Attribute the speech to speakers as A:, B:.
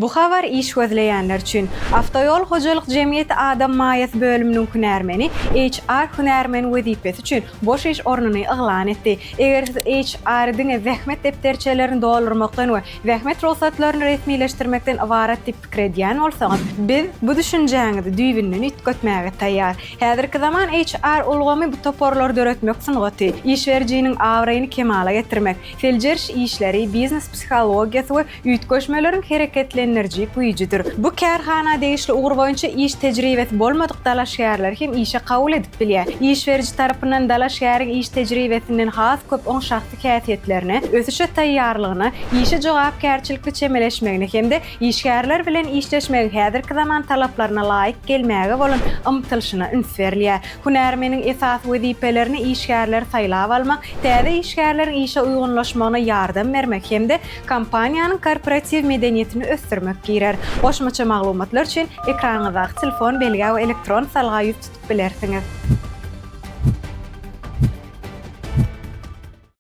A: Bu habar iş gözleýänler üçin. Awtoýol hojalyk jemgyýeti adam maýasy bölüminiň hünärmeni HR hünärmeni wezipesi üçin boş iş ornuny yglan etdi. Eger siz HR-y diňe zähmet depderçelerini doldurmakdan we zähmet rugsatlaryny resmileşdirmekden ybarat diýip pikir edýän bolsaňyz, biz bu düşünjäňizi düýbünden üýtgetmäge taýýar. Häzirki zaman HR ulgamy bu toparlary döretmek sungaty, iş berijiniň abraýyny kemala getirmek, seljeriş işleri, biznes psihologiýasy we Üýtgeşmeleriň hereketlendiriji güýjüdir. Bu kärhana degişli ugur boýunça iş tejribesi bolmadyk dalaşgärleri hem işe kabul edip bilýär. Iş beriji tarapyndan dalaşgäriň iş tejribesinden has köp oň şahsy häsiýetlerine, ösüşe taýýarlygyna, işe jogapkärçilikli çemeleşmegine hem-de işgärler bilen işleşmegiň häzirki zaman talaplaryna laýyk gelmäge bolan ymtylyşyna üns berilýär. Hünärmeniň esasy wezipelerini işgärleri saýlap almak, täze işgärleriň işe uýgunlaşmagyna ýardam bermek hem-de kompaniýanyň korporatiw medeniýetini ösdürmek girer. Goşmaça maglumatlar üçin ekranyňyzdaky telefon belgä we elektron salga ýüz tutup bilersiňiz.